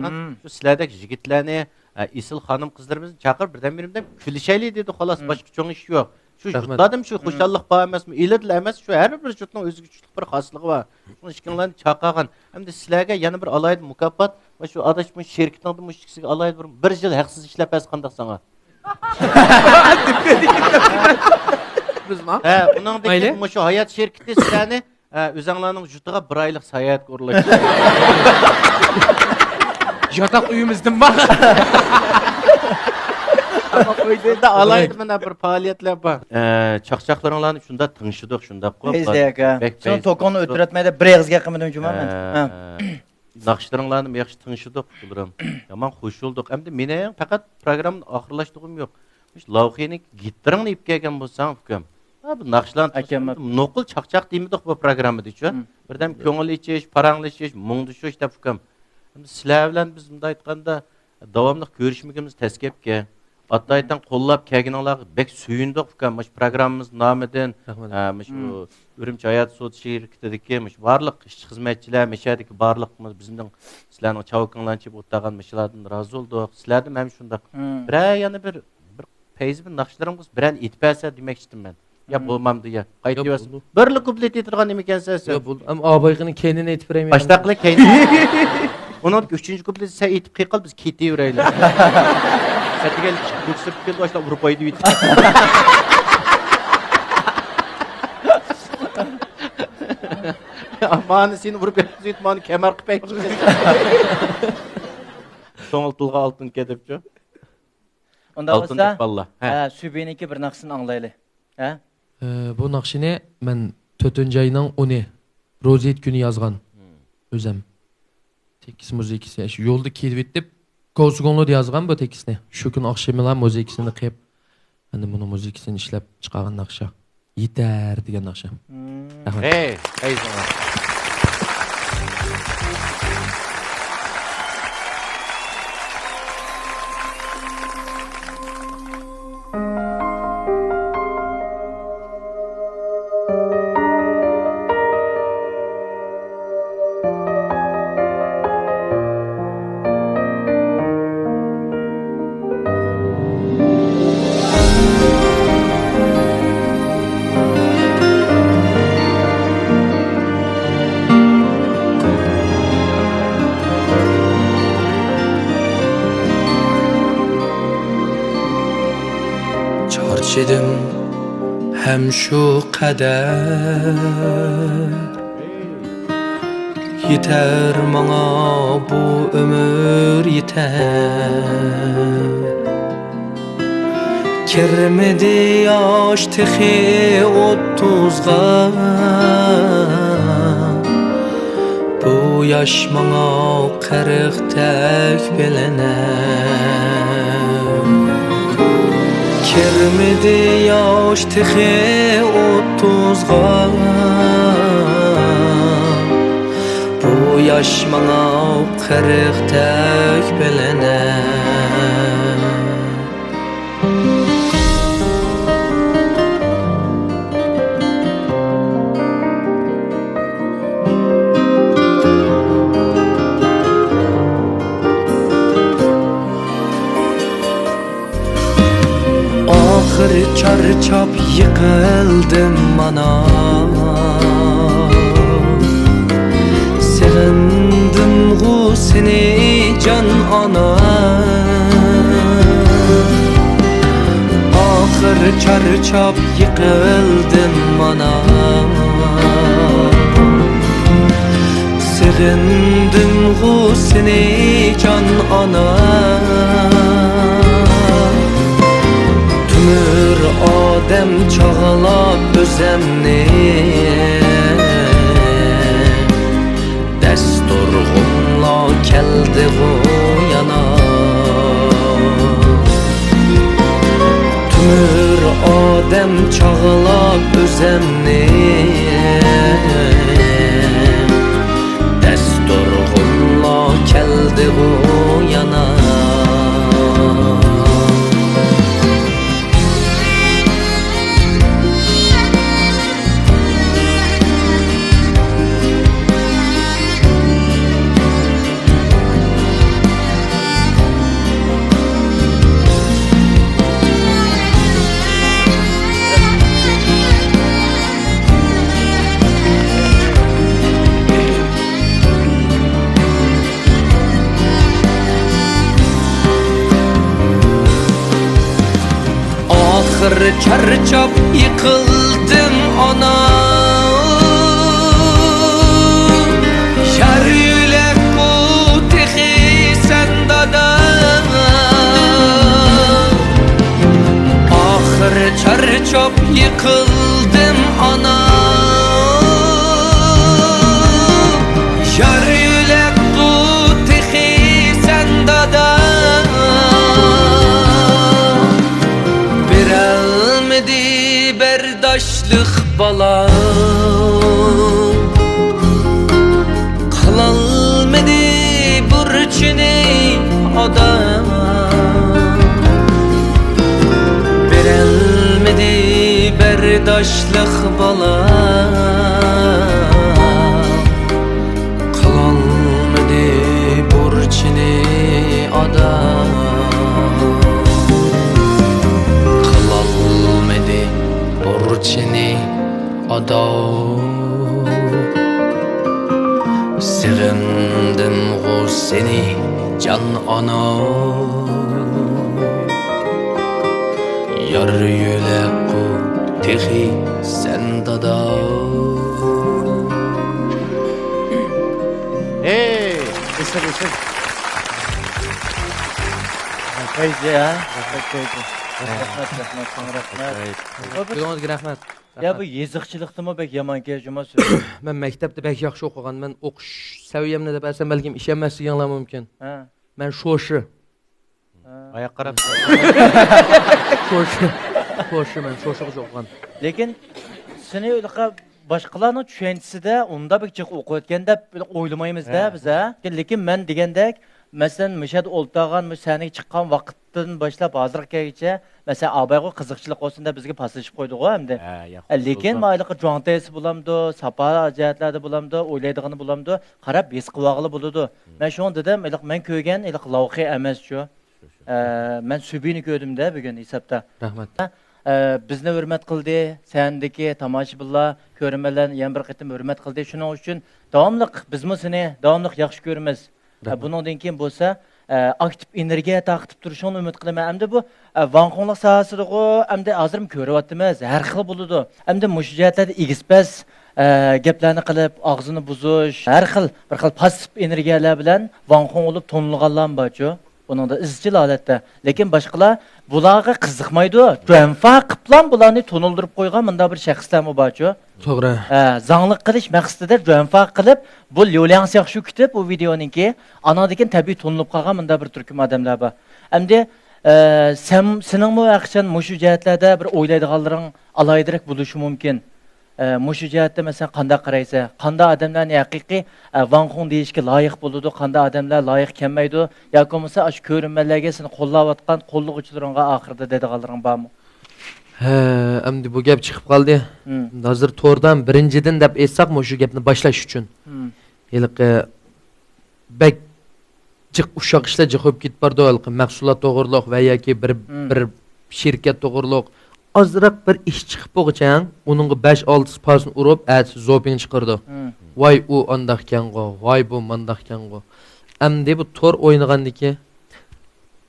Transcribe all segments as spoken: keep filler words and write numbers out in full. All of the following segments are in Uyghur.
مم. شۇ سىلەردەك يىگىتلەرنى، ئە، ئېسىل خانىم-قىزلىرىمىزنى چاقىرىپ، بىردەمبىرىم دەپ كۈلۈشەيلى دېدى، خالاس، مم. باشقا چوڭ ئىش يوق. شۇ رەھمەت. يۇرتلاردىمۇ شۇ مم. خۇشاللىق بار ئەمەسمۇ؟ ئىلىدىلا ئەمەس، شۇ ھەر بىر يۇرتنىڭ ئۆزىگە چۈشلۈك بىر خاسلىقى بار. شۇڭا ئىككىڭلارنى چاقىرغان. ئەمدى سىلەرگە يەنە بىر ئالاھىدە مۇكاپات. مانا شۇ ئاداش، مۇشۇ شىركىتىڭدە مۇشۇ ئىككىسىگە ئالاھىدە بىر، بىر يىل ھەقسىز ئىشلەپ بەرسە قانداق ساڭا؟ بىزما؟ ھە، ئۇنىڭدىن مايلى. كېيىن مۇشۇ ھايات شىركىتى سىلەرنى، ھە، ئۆزەڭلارنىڭ يۇرتىغا بىر ئايلىق ساياھەتكە ئورۇنلاشتۇردى. ياتاق ئۆيىمىزدىنمۇ؟ بۇندا ئالاھىدە مانا بىر پائالىيەتلەر بار. ئە، چاقچاقلىرىڭلارنى شۇنداق تىڭشىدۇق، شۇنداققۇ؟ بەك، بەك شۇنى توكۇڭنى ئۆتتۈرۈۋەتمەي دەپ بىر ئېغىز گەپ قىلمىدىم جۇما مەن. ھە. ناخشىلىرىڭلارنى ياخشى تىڭشىدۇق، ئۇكىلىرىم. يامان خوش بولدۇق. ئەمدى مېنىڭ پەقەت پروگراممىنى ئاخىرلاشتۇرغۇم يوق. مۇشۇ لاۋخىنىڭ گىتارىڭنى ئېلىپ كەلگەن بولساڭ، ئۇكام. ھە، بۇ ناخشىلارنى ئاكام، نوقۇل چاقچاق دېمىدۇق بۇ پروگراممىدا، شۇ. مم. بىردەم كۆڭۈل ئېچىش، پاراڭلىشىش، مۇڭدىشىش دەپ، ئۇكام. ئەمدى سىلەر بىلەن بىز مۇنداق ئېيتقاندا، داۋاملىق كۆرۈشمىكىمىز تەس گەپكەن. ئاتايتەن قوللاپ كەلگىنىڭلارغا بەك سۆيۈندۇق، ئۇكام. مۇشۇ پروگراممىمىز نامىدىن، ھە، مۇشۇ ئۈرۈمچى ھايات سودا شىركىتىدىكى مۇشۇ بارلىق ئىشچى-خىزمەتچىلەر، مۇشۇ يەردىكى بارلىق بىزنىڭ سىلەرنىڭ چاۋىكىڭلارنى چېپىپ ئولتۇرغان مۇشۇلاردىن رازى بولدۇق. سىلەردىن ھەم شۇنداق بىرەر يەنە بىر، بىر پەيزى بىر ناخشىلىرىڭ بولسا بىرەرنى ئېيتىپ بەرسە دېمەكچىدىم مەن. يا بولمامدۇ يا. قايتىۋەرسۇن. بولىدۇ. بىرلا كۇپلېت ئېيتىدىغان نېمىكەنسەن سەن؟ يا بولدى. ئەمما ئابايقىنىڭ كەينىنى ئېيتىپ بېرەيمەن. باشلاقلا كەينى. ئۇنىڭدىكى ئۈچىنچى كۇپلېتنى سەن ئېيتىپ قىيقال، بىز كېتىۋېرەيلى. ئەتىگەن كىشى كۆكسۈپ كېلىپ ئاشۇنداق ئۇرۇپ ھايدىۋېتىپ. مانا سېنى ئۇرۇپ يەتكۈزۈۋېتىپ، مانا كەمەر قىلىپ ئەكىتىپ. سوڭۇل تىلغا ئالتۇن كەدىپچۇ. ئۇنداق ئالتۇن بولسا، باللا. ھە. ھە، سۈبىنىڭكى بىر ناخشىسىنى ئاڭلايلى. ھە؟ ئە، بۇ ناخشىنى مەن تۆتىنچى ئاينىڭ ئونى، روزى ھېيت كۈنى يازغان. مم. ئۆزۈم. تېكىست مۇزىكىسى، شۇ يولدا كېلىۋېتىپ، كوسۇگۇڭلۇدا يازغان بۇ تېكىستنى. شۇ كۈنى ئاخشىمىلا مۇزىكىسىنى قىلىپ، ئەمدى بۇنىڭ مۇزىكىسىنى ئىشلەپ چىقارغان ناخشا. يېتەر دېگەن ناخشا. مم. رەھمەت. ھەي، ھەي، ساڭا. چارچىدىم ھەم شۇ قەدەر، يېتەر ماڭا بۇ ئۆمۈر يېتەر. كىرمىدى ياش تېخى ئوتتۇزغا، بۇ ياش ماڭا قىرىقتەك بىلىنەر. كىرمىدى ياش تېخى ئوتتۇزغا، بۇ ياش ماڭا قىرىقتەك بىلىنەر. ئاخىر چارچاپ يىقىلدىم مانا، سېغىندىمغۇ سېنى جان ئانا. ئاخىر چارچاپ يىقىلدىم مانا، سېغىندىمغۇ سېنى جان ئانا. تۆمۈر ئادەم چاغلاپ ئۆزەمنى، دەستۇرغۇنلا كەلدىغۇ يانا. تۆمۈر ئادەم چاغلاپ ئۆزەمنى، دەستۇرغۇنلا كەلدىغۇ يانا. چارچاپ يىقىلدىم ئانا، يار يۆلەك بۇ تېخى سەن دادا. ئاخىر چارچاپ يىقىلدىم ئانا، يار يۆلەك بۇ تېخى سەن دادا. بېرەلمىدى بەرداشلىق بالا، قىلالمىدى بۇرچىنى ئادا. بېرەلمىدى بەرداشلىق بالا، قىلالمىدى بۇرچىنى ئادا. قىلالمىدى بۇرچىنى ئادا. سېغىندىمغۇ سېنى جان ئانا، يار يۆلەكقۇ تېخى سەن دادا. ھەي، ئېسىل، ئېسىل. پەيزى، ھە؟ پەيزى. رەھمەت، رەھمەت، چوڭ رەھمەت. كۆڭلىڭىزگە رەھمەت. يا، بۇ يېزىقچىلىقتىمۇ بەك يامانكەن جۇما سۆز. مەن مەكتەپتە بەك ياخشى ئوقۇغان. مەن ئوقۇش سەۋىيەمنى دەپ بەرسەم، بەلكىم ئىشەنمەسلىكىڭلار مۇمكىن. ھە. مەن شوشى. ھە. ئاياققا قاراپ. شوشى. شوشى مەن، شوشىغىچە ئوقۇغان. لېكىن سېنى ھېلىقى باشقىلارنىڭ چۈشەنچىسىدە ئۇنداق بەك جىق ئوقۇۋەتكەن دەپ ئويلىمايمىز-دە ھە. بىز، ھە؟ لېكىن مەن دېگەندەك، مەسىلەن، مۇشۇ يەردە ئولتۇرغان، مۇشۇ سەھنىگە چىققان ۋاقىتتىن باشلاپ ھازىرغا كەلگۈچە، مەسىلەن، ئابايغۇ قىزىقچىلىق بولسۇن دەپ بىزگە پاسلىشىپ قويدىغۇ ئەمدى. ھە، ياخشى ئە، لېكىن بولسا. مانا ھېلىقى جۇاڭتەيسى بولامدۇ، ساپا جەھەتلەردە بولامدۇ، ئويلايدىغىنى بولامدۇ، قاراپ ھېس قىلىۋالغىلى بولىدۇ. مەن شۇڭا دېدىم، ھېلىقى مەن كۆرگەن ھېلىقى لاۋخې ئەمەس شۇ. ئە، مەن سۈبىنى كۆردۈم-دە بۈگۈن ھېسابتا. رەھمەت. ئە، بىزنى ھۆرمەت قىلدى، سەھنىدىكى تاماشىبىنلار، كۆرۈرمەنلەرنى يەنە بىر قېتىم ھۆرمەت قىلدى. شۇنىڭ ئۈچۈن داۋاملىق بىزمۇ سېنى داۋاملىق ياخشى كۆرىمىز. ئە، رەھمەت. بۇنىڭدىن كېيىن بولسا، ئە، ئاكتىپ ئېنېرگىيە تارقىتىپ تۇرۇشۇڭنى ئۈمىد قىلىمەن. ئەمدى بۇ، ئە، ۋاڭخۇڭلۇق ساھەسىدىغۇ، ئەمدى ھازىرمۇ كۆرۈۋاتىمىز، ھەر خىل بولىدۇ. ئەمدى مۇشۇ جەھەتلەردە ئېگىز-پەس، ئە، گەپلەرنى قىلىپ، ئاغزىنى بۇزۇش، ھەر خىل بىر خىل پاسسىپ ئېنېرگىيەلەر بىلەن ۋاڭخۇڭ بولۇپ تونۇلغانلارمۇ بارچۇ. ئۇنىڭدا ئىزچىل ھالەتتە. لېكىن باشقىلار بۇلارغا قىزىقمايدۇ. جۇەنفا قىپلام بۇلارنى تونۇلدۇرۇپ قويغان مۇنداق بىر شەخسلەرمۇ بارچۇ. توغرا. ھە، زاڭلىق قىلىش مەقسىتىدە جۇەنفا قىلىپ، بۇ ليۇلياڭ سياخشۇ كۈتۈپ، بۇ ۋىدېئونىڭكى، ئانىڭدىن كېيىن تەبىئىي تونۇلۇپ قالغان مۇنداق بىر تۈركۈم ئادەملەر بار. ئەمدى، ئە، سەن، سېنىڭمۇ ھەقىچان مۇشۇ جەھەتلەردە بىر ئويلايدىغانلىرىڭ ئالاھىدىرەك بولۇشى مۇمكىن. ئە، مۇشۇ جەھەتتە، مەسىلەن، قانداق قارايسەن؟ قانداق ئادەملەرنى ھەقىقىي، ئە، ۋاڭخۇڭ دېيىشكە لايىق بولىدۇ، قانداق ئادەملەر لايىق كەلمەيدۇ؟ ياكى بولمىسا ئاشۇ كۆرۈرمەنلەرگە سېنى قوللاۋاتقان قوللىغۇچىلىرىڭغا ئاخىرىدا دەيدىغانلىرىڭ بارمۇ؟ ھە، ئەمدى بۇ گەپ چىقىپ قالدى. ھازىر توردان بىرىنچىدىن دەپ ئېيتساق، مۇشۇ گەپنى باشلاش ئۈچۈن. ھېلىقى بەك جىق ئۇششاق ئىشلار جىق بولۇپ كېتىپ بارىدۇ، ھېلىقى مەھسۇلات توغرۇلۇق ۋە ياكى بىر، بىر شىركەت توغرۇلۇق. ئازراق بىر ئىش چىقىپ بولغۇچە، ئۇنىڭغا بەش-ئالتىسى پاسىنى ئۇرۇپ، ئەتىسى زوپىڭ چىقىرىدۇ. ۋاي، ئۇ ئانداقكەنغۇ، ۋاي، بۇ مانداقكەنغۇ. ئەمدى بۇ تور ئوينىغاندىكى،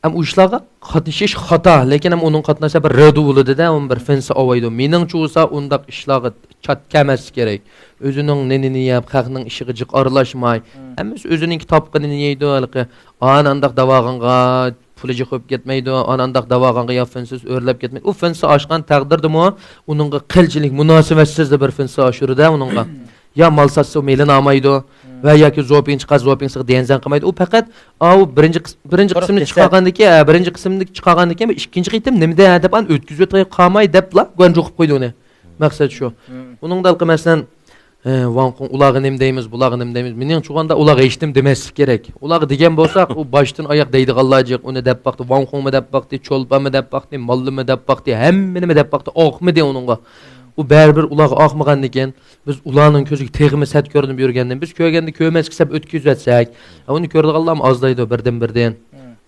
ئەم ئۇ ئىشلارغا قاتنىشىش خاتا، لېكىن ئەم ئۇنىڭ قاتناشسا بىر رېدۇ بولىدۇ-دە، ئۇنى بىر فىنسا ئاۋايدۇ. مېنىڭچە بولسا ئۇنداق ئىشلارغا چات كەلمەسلىك كېرەك. ئۆزىنىڭ نېنىنى يەپ، خەقنىڭ ئىشىغا جىق ئارىلاشماي. ھەممىسى ئۆزىنىڭكى تاپقىنىنى يەيدۇ، ھېلىقى ئانا ئانداق داۋاغانغا پۇلى جىق بولۇپ كەتمەيدۇ، ئانا ئانداق داۋاغانغا يا فىنسىز ئۆرلەپ كەتمەيدۇ. ئۇ فىنسا ئاشقان تەقدىردىمۇ ئۇنىڭغا قىلچىلىك مۇناسىۋەتسىز بىر فىنسا ئاشۇرىدۇ ئۇنىڭغا. يا مال ساتسا مېلىنى ئالمايدۇ ۋە ياكى زوپىڭ چىقارسا زوپىڭسىغا دېيەنزەن قىلمايدۇ. ئۇ پەقەت ئاۋۇ بىرىنچى قىس-، بىرىنچى قىسىمنى چىقارغاندىن كېيىن، ھە، بىرىنچى قىسىمنى چىقارغاندىن كېيىن، بۇ ئىككىنچى قېتىم نېمىدە دەپ ئانا ئۆتكۈزۈۋېتىپ قالماي دەپلا گۇەنجۇ قىلىپ قويدى ئۇنى. مەقسەت شۇ. ئۇنىڭدا ھېلىقى مەسىلەن، ئە، ۋاڭخۇڭ ئۇلارغا نېمە دەيمىز، بۇلارغا نېمە دەيمىز. مېنىڭچە ئويلىغاندا ئۇلارغا ھېچنېمە دېمەسلىك كېرەك. ئۇلارغا دېگەن بولساق، ئۇ باشتىن ئاياق دەيدىغانلار جىق. ئۇنى دەپ باقتى، ۋاڭخۇڭمۇ دەپ باقتى، چولپانمۇ دەپ باقتى، ماللىمۇ دەپ باقتى، ھەممىنىمۇ دەپ باقتى، ئاقمىدى ئۇنىڭغا. ئۇ بەرىبىر ئۇلارغا ئاقمىغاندىكىن، بىز ئۇلارنىڭ كۆزىگە تېخىمۇ سەت كۆرۈنۈپ يۈرگەندىن، بىز كۆرگەندە كۆرمەسكە سەپ ئۆتكۈزۈۋەتسەك، ئە، ئۇنى كۆرىدىغانلارمۇ ئازلايدۇ بىردىن-بىردىن.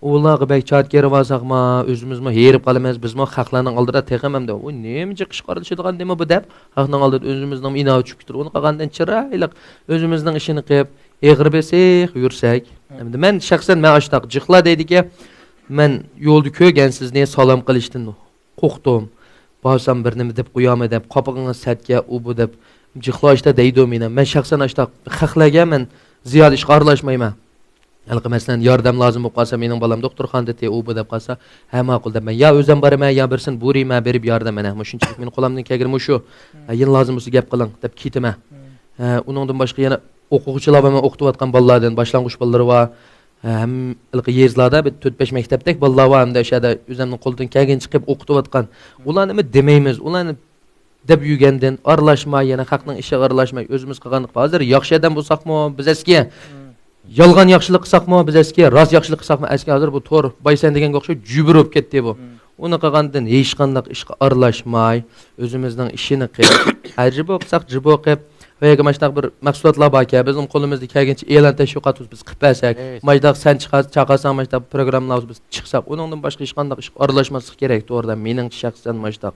ئۇلارغا بەك چات كېرىۋالساقما، ئۆزىمىزمۇ ھېرىپ قالىمىز، بىزمۇ خەقلەرنىڭ ئالدىدا تېخىمۇ ئەمدى، ئۇ نېمە جىق ئىشقا ئارىلىشىدىغان نېمە بۇ دەپ، خەقنىڭ ئالدىدا ئۆزىمىزنىڭ ئىناۋى چۈشۈپ كېتىدۇ. ئۇنى قىلغاندىن چىرايلىق ئۆزىمىزنىڭ ئىشىنى قىلىپ، ئېغىر بېسىق يۈرسەك. ئەمدى مەن شەخسەن مەن ئاشتاق جىقلا دەيدىكەن، مەن يولدا كۆرگەن سىزنى سالام قىلىشتىن قورقتۇم. بارسام بىر نېمە دەپ قويامەن دەپ، قاپىقىڭىز سەتكە، ئۇ بۇ دەپ جىقلاشتا دەيدۇ مېنى. مەن شەخسەن ئاشتا خەقلەرگە مەن زىيادە ئىشقا ئارىلاشمايمەن. ھېلىقى مەسىلەن، ياردەم لازىم بولۇپ قالسا، مېنىڭ بالام دوختۇرخانىدا، ئۇ بۇ دەپ قالسا، ھە، ماقۇل دەپ مەن يا ئۆزۈم بارىمەن، يا بىرسىنى بۇيرۇيمەن، بېرىپ ياردەم، مەنە مۇشۇنچىلىك مېنىڭ قولۇمدىن كەلگىنى مۇشۇ. ھە، يەنە لازىم بولسا گەپ قىلىڭ دەپ كېتىمەن. ھە، ئۇنىڭدىن باشقا يەنە ئوقۇغۇچىلار بار، مەن ئوقۇتۇۋاتقان بالىلاردىن، باشلانغۇچ بالىلىرى بار. ھە، ھەم ھېلىقى يېزىلاردا بىر تۆت-بەش مەكتەپتەك بالىلار بار، ھەمدە ئاشۇ يەردە ئۆزۈمنىڭ قولىدىن كەلگىنىچە قىلىپ ئوقۇتۇۋاتقان. ئۇلارنى دېمەيمىز، ئۇلارنى دەپ يۈرگەندىن ئارىلاشماي، يەنە خەقنىڭ ئىشىغا ئارىلاشماي، ئۆزىمىز قىلغانلىق ھازىر ياخشى ئادەم بولساقمۇ بىز ئەسكى، يالغان ياخشىلىق قىلساقمۇ بىز ئەسكى، راست ياخشىلىق قىلساقمۇ ئەسكى، ھازىر بۇ تور بايسەن دېگەنگە ئوخشاپ جۈبە بولۇپ كەتتى بۇ. ئۇنى قىلغاندىن ھېچقانداق ئىشقا ئارىلاشماي، ئۆزىمىزنىڭ ئىشىنى قىلىپ، ھە، جىبو قىلساق جىبو قىلىپ، ۋە ياكى ماشۇنداق بىر مەھسۇلاتلار باركەن، بىزنىڭ قولىمىزدا كەلگىنچە ئېلان تەشۋىقات بىز قىلىپ بەرسەك، ماشۇنداق سەن چىقار-، چاقارساڭ، ماشۇنداق پروگراممىلار بىز چىقساق، ئۇنىڭدىن باشقا ھېچقانداق ئىشقا ئارىلاشماسلىق كېرەك، توغرىدا، مېنىڭچە شەخسەن ماشۇنداق.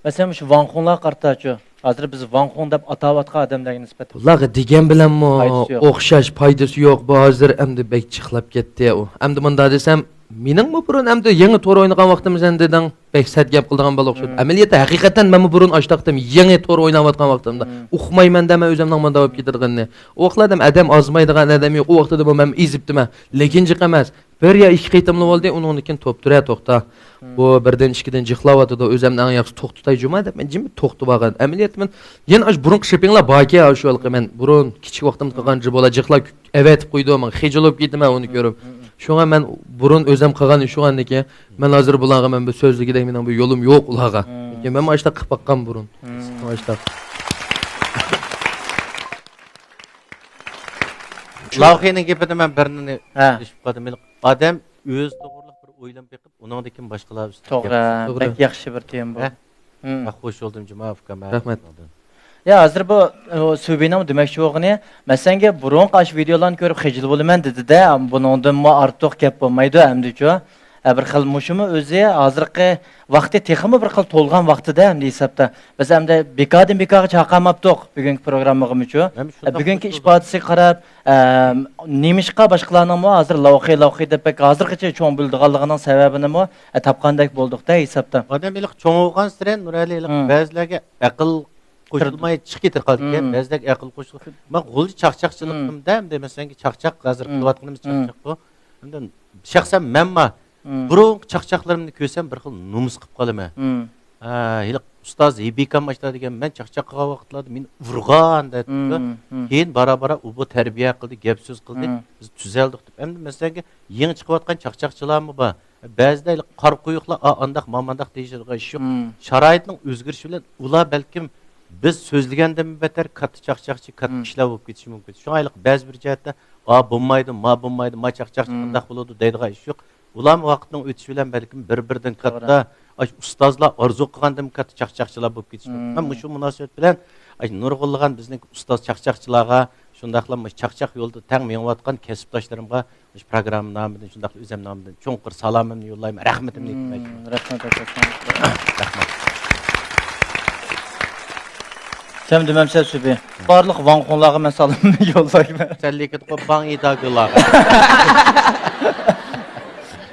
مەسىلەن، مۇشۇ ۋاڭخۇڭلارغا قارىتاچۇ، ھازىر بىز ۋاڭخۇڭ دەپ ئاتاۋاتقان ئادەملەرگە نىسبەتەن. ئۇلارغا دېگەن بىلەنمۇ ئوخشاش پايدىسى يوق. بۇ ھازىر ئەمدى بەك جىقلاپ كەتتى ئۇ. ئەمدى مۇنداق دېسەم، مېنىڭمۇ بۇرۇن ئەمدى يېڭى تور ئوينىغان ۋاقتىمىز ئەمدى دەڭ بەك سەت گەپ قىلىدىغان بالا ئوخشايدۇ. ئەمەلىيەتتە ھەقىقەتەن مەنمۇ بۇرۇن ئاشتاقتىم، يېڭى تور ئويناۋاتقان ۋاقتىمدا. ئۇقمايمەن دە مەن ئۆزۈمنىڭ مۇنداق بولۇپ كېتىدىغىنىنى. ئۇ ۋاقىتلار ئادەم ئازمايدىغان ئادەم يوق. ئۇ ۋاقتىدا بۇ مەن ئېزىپتىمەن. لېكىن جىق ئەمەس. بىر يا ئىككى قېتىملا بولدى، ئۇنىڭدىن كېيىن توپ تۇرە توختا. بۇ بىردىن ئىككىدىن جىقلاۋاتىدۇ، ئۆزۈمنى ئەڭ ياخشى توختىتاي جۇما دەپ مەن جىمىپ توختىۋالغان. ئەمەلىيەتتە مەن يەنە ئاشۇ بۇرۇنقى شېپىڭلار باركەن، ئاشۇ ھېلىقى مەن بۇرۇن كىچىك ۋاقتىمدا قىلغان جۇمۇلار جىقلاپ ئەۋەتىپ قويىدۇ، ماڭا خىجىل بولۇپ كېتىمەن ئۇنى كۆرۈپ. شۇڭا مەن بۇرۇن ئۆزۈم قىلغان ئىش شۇغاندىكىن، مەن ھازىر بۇلارغا مەن بىر سۆزلىگۈدەك مېنىڭ بىر يولۇم يوق ئۇلارغا. لېكىن مەن ئاشتا قىلىپ باققان بۇرۇن. ئاشتا. لاۋخىنىڭ گېپىدە مەن بىرنى ھە. دېيىشىپ قالدىم. ئادەم ئۆزى توغرىلىق بىر ئويلىنىپ بېقىپ، ئۇنىڭدىن كېيىن باشقىلار ئۈستىگە توغرا، گەپ قىلسۇن. بەك ياخشى بىر تېما بۇ. ھە؟ مم. ھە، خوش بولدۇم جۇما ئۇكام، ھە، رەھمەت. شۇنىڭدىن. يا، ھازىر بۇ، ئۇ، سۈبىنىڭ دېمەكچى بولغىنى، مەسىلەنگە بۇرۇنقى ئاشۇ ۋىدېئولارنى كۆرۈپ خىجىل بولىمەن دېدى-دە، بۇنىڭدىنمۇ ئارتۇق گەپ بولمايدۇ ئەمدىچۇ. ھە، بىر خىل مۇشۇمۇ ئۆزى ھازىرقى ۋاقتى تېخىمۇ بىر خىل تولغان ۋاقتىدە ئەمدى ھېسابتا. بىز ئەمدى بىكاردىن بىكارغا چاقىرماپتۇق بۈگۈنكى پروگراممىغىمۇچۇ. مەن شۇنداق بۈگۈنكى بىر ئىپادىسىگە قاراپ، ئەم، نېمىشقا باشقىلارنىڭمۇ ھازىر لاۋخى، لاۋخى دەپ بەك ھازىرغىچە چوڭ بىلىدىغانلىقىنىڭ سەۋەبىنىمۇ، ئە، تاپقاندەك بولدۇق-دە ھېسابتا. ئادەم ھېلىقى چوڭ بولغانسېرى نۇرئەلى ھېلىقى مم. بەزىلەرگە ئەقىل قوشۇلماي چىقىپ كېتىپ قالىدىكەن، مم. بەزىلەرگە ئەقىل قوشۇلۇپ. مم. مەن غۇلجا چاقچاقچىلىقىمدا، مم. ئەمدى مەسىلەنكى چاقچاق، ھازىر مم. قىلىۋاتقىنىمىز مم. چاقچاققۇ. ئەمدى شەخسەن مەنما مم. بۇرۇنقى چاقچاقلىرىمنى كۆرسەم بىر خىل نومۇس قىلىپ قالىمەن. مم. ھە، ھېلىقى ئۇستاز ھېبىكام ئاشتا دېگەن، مەن چاقچاق قىلغان ۋاقىتلاردا مېنى ئۇرغان دەيدۇ. مم، مم. كېيىن بارا-بارا ئۇ بۇ تەربىيە قىلدى، گەپ سۆز قىلدى، مم. بىز تۈزەلدۇق دەپ. ئەمدى مەسىلەنگە يېڭى چىقىۋاتقان چاقچاقچىلارمۇ بار. بەزىدە ھېلىقى قارا قويۇقلار، ئا، ئانداق، ما، مانداق دېيىشىدىغان ئىش يوق. مم. شارائىتنىڭ ئۆزگىرىشى بىلەن ئۇلار بەلكىم بىز سۆزلىگەندىن بەتتەر كاتتا چاقچاقچى، كاتتا مم. كىشىلەر بولۇپ كېتىشى مۇمكىن. شۇڭا ھېلىقى بەزى بىر جەھەتتە، ئا، بولمايدۇ، ما، بولمايدۇ، ما، چاقچاقچى مم. قانداق بولىدۇ دەيدىغان ئىش يوق. ئۇلارمۇ ۋاقىتنىڭ ئۆتۈشى بىلەن بەلكىم بىر-بىرىدىن توغرا. كاتتا، ئاشۇ ئۇستازلار ئارزۇ قىلغاندىنمۇ كاتتا چاقچاقچىلار بولۇپ كېتىشى مۇمكىن. مم. مەن مۇشۇ مۇناسىۋەت بىلەن ئاشۇ نۇرغۇنلىغان بىزنىڭ ئۇستاز چاقچاقچىلارغا، شۇنداقلا مۇشۇ چاقچاق يولىدا تەڭ مېڭىۋاتقان كەسىپداشلىرىمغا مۇشۇ پروگرامما نامىدىن، شۇنداقلا ئۆزۈم نامىدىن چوڭقۇر سالامىمنى يوللايمەن، رەھمىتىمنى ئېيتىمەن. مم، رەھمەت، ئاكا. رەھمەت. سەن دېمەمسەن سۈبى. بارلىق ۋاڭخۇڭلارغا مەن سالامنى يوللايمەن. سەن لېكىن قوپاڭ ئىداگىلارغا.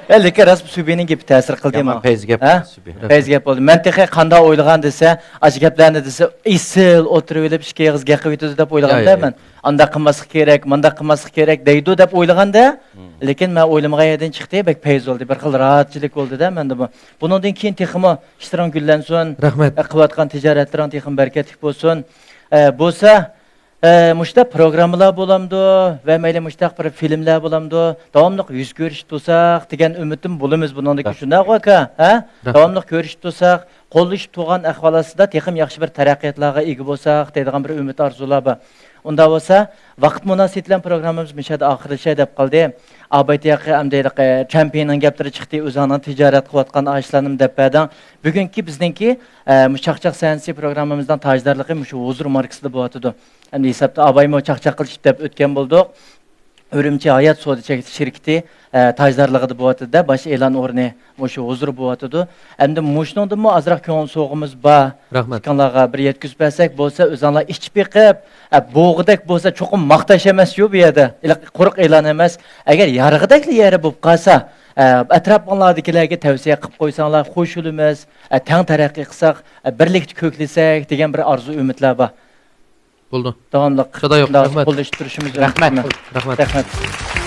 ئە، لېكىن راست سۈبىنىڭ گېپى تەسىر قىلدى يامان ماڭا. پەيز گەپ ھە؟ سۈبى. پەيز گەپ بولدى. مەن تېخى قانداق ئويلىغان دېسە، ئاشۇ گەپلەرنى دېسە، ئېسىل ئولتۇرۇۋېلىپ ئىككى ئېغىز گەپ قىلىۋېتىدۇ دەپ ئويلىغاندا يا، يا، مەن. يا. ئانداق قىلماسلىق كېرەك، مانداق قىلماسلىق كېرەك دەيدۇ دەپ ئويلىغاندا، مم. لېكىن مەن ئويلىمىغان يەردىن چىقتى، بەك پەيز بولدى، بىر خىل راھەتچىلىك بولدى-دە مەندىمۇ. بۇنىڭدىن كېيىن تېخىمۇ ئىشلىرىڭ گۈللەنسۇن. رەھمەت. ئە، قىلىۋاتقان تىجارەتلىرىڭ تېخىمۇ بەرىكەتلىك بولسۇن. ئە، بولسا، ئە، مۇشۇنداق پروگراممىلار بولامدۇ ۋە مەيلى مۇشۇنداق بىر فىلىملەر بولامدۇ، داۋاملىق يۈز كۆرۈشۈپ تۇرساق دېگەن ئۈمىدتىمۇ بولىمىز بۇنىڭدىن كېيىن. رەھمەت. شۇنداققۇ ئاكا؟ ھە؟ رەھمەت. داۋاملىق كۆرۈشۈپ تۇرساق، قوللىشىپ تۇرغان ئەھۋال ئاستىدا تېخىمۇ ياخشى بىر تەرەققىياتلارغا ئىگە بولساق دەيدىغان بىر ئۈمىد ئارزۇلار بار. ئۇنداق بولسا، ۋاقىت مۇناسىۋىتى بىلەن پروگراممىمىز مۇشۇ يەردە ئاخىرلىشاي دەپ قالدى. ئابايتى ياقى ئەمدى ھېلىقى چەمپىيوننىڭ گەپلىرى چىقتى، ئۆزۈڭنىڭ تىجارەت قىلىۋاتقان ئاشۇلارنىمۇ دەپ بەردىڭ. بۈگۈنكى بىزنىڭكى، ئە، مۇشۇ چاقچاق سەھنىسى پروگراممىمىزنىڭ تاجدارلىقى مۇشۇ ھۇزۇر ماركىسىدا بولۇۋاتىدۇ. ئەمدى ھېسابتا ئابايمۇ چاقچاق قىلىشىپ دەپ ئۆتكەن بولدۇق. ئۈرۈمچى ھايات سودا چەكلىك شىركىتى، ئە، تاجدارلىقىدا بولۇۋاتىدۇ-دە، باش ئېلان ئورنى مۇشۇ ھۇزۇر بولۇۋاتىدۇ. ئەمدى مۇشۇنىڭدىنمۇ ئازراق كۆڭۈل سوۋغىمىز بار. رەھمەت. ئىككىڭلارغا بىر يەتكۈزۈپ بەرسەك، بولسا ئۆزۈڭلار ئىچىپ بېقىپ، ئە، بوغىدەك بولسا چوقۇم ماختاش ئەمەسچۇ بۇ يەردە. ئىلى-، قۇرۇق ئېلان ئەمەس. ئەگەر يارىغىدەكلا يېرى بولۇپ قالسا، ئە، ئەتراپىڭلاردىكىلەرگە تەۋسىيە قىلىپ قويساڭلار، خوش بولىمىز، ئە، تەڭ تەرەققىي قىلساق، ئە، بىرلىكتە كۆكلىسەك دېگەن بىر ئارزۇ ئۈمىدلەر بار. بولدى. داۋاملىق سادا يوق. شۇنداق رەھمەت. قوللىشىپ تۇرۇشىمىز رەھمەت. مۇمكىن. رەھمەت. رەھمەت.